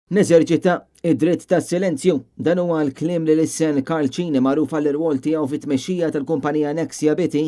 Neżerċita id-dritt tas-silenzju. Dan huwa l-kliem li lissen Karl Cini, magħruf għall-irwol tiegħu fit-tmexxija tal-kumpanija Nexia BT,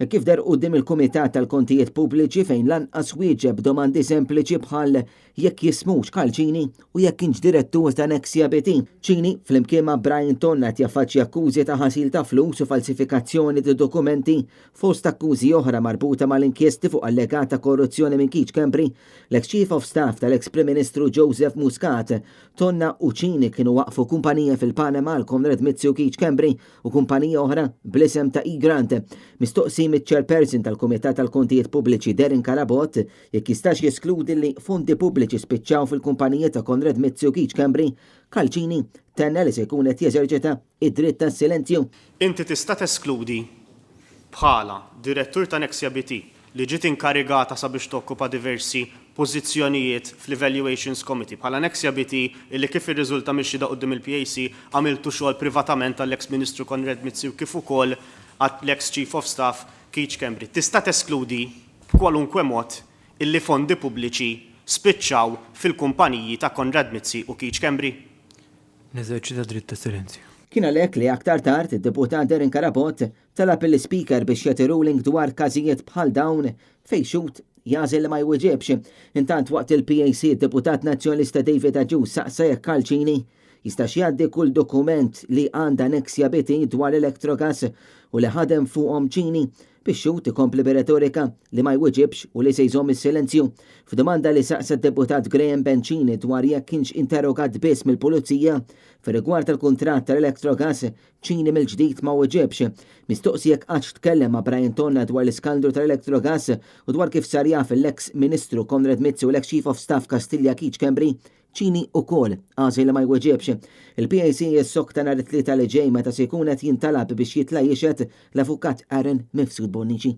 kif deher quddiem il-Kumitat tal-Kontijiet Pubbliċi fejn lanqas wieġeb domandi sempliċi bħal jekk jismux Karl Cini u jekk kienx direttur ta' Nexia BT. Cini, flimkien ma' Brian Tonna, qed jaffaċċja akkużi ta' ħasil ta' flus u falsifikazzjoni ta' dokumenti fost akkużi oħra marbuta mal-inkjesti fuq allegata korruzzjoni minn Keith Schembri, l-ex Chief of Staff tal-ex Prim Ministru Joseph Muscat. Tonna u Cini kienu waqfu kumpanija fil-Panama għal Konrad Mizzi u Keith Schembri u kumpanija oħra bl-isem ta' eGrant. Mistoqsi miċ-Chairperson tal-Kumitat tal-Kontijiet Pubbliċi Darren Carabott jekk jistax jeskludi li fondi pubbliċi spiċċaw fil-kumpanija ta' Konrad Mizzi u Keith Schembri, Karl Cini tenna li se jkun qed jeżerċita id-dritt tas-silenzju. Inti tista' teskludi bħala Direttur ta' Nexia BT li ġiet inkarigata sabiex tokkupa diversi pożizzjonijiet fl-Evaluations Committee bħala Nexia BT illi kif irriżulta mix-xhieda quddiem il-PAC għamiltu xogħol privatament għall-eks Ministru Konrad Mizzi u kif ukoll għall-eks Chief of Staff Keith Schembri. Tista' teskludi b'kwalunkwe mod illi fondi pubbliċi spiċċaw fil-kumpaniji ta' Konrad Mizzi u Keith Schembri? Neżerċita dritt ta' silenzju. Kien għalhekk li aktar tard id-Deputat Darren Carabott talab lill-Ispeaker biex jagħti ruling dwar każijiet bħal dawn fejn xhud jagħżel li ma jwieġibx. Intant waqt il-PAC id-Deputat Nazzjonalista David Agius saqsa jekk Karl Cini jistax jgħaddi kull dokument li għandha Nexia BT dwar l-Electrogas u li ħadem fuqhom Cini, bix-xhud ikompli bir-retorika li ma jwiġibx u li se jżomm is-silenzju. F'domanda li saqsa d-Deputat Graham Bencini dwar jekk kienx interrogat biss mill-Pulizija fir-rigward tal-kuntratt tal-Electrogas, Cini mill-ġdid ma wiġibx. Mistoqsi jekk qattx tkellem ma' Brian Tonna dwar l-iskandlu tal-Electrogas u dwar kif sar jaf l-eks Ministru Konrad Mizzi u l-eks Chief of Staff Kastilja Keith Schembri, Cini ukoll għażel li ma jweġibx. Il-PAC jissokta nhar it-Tlieta li ġej meta se jkun qed jintalab biex jitla' jixhed l-Avukat Aaron Mifsud Bonnici.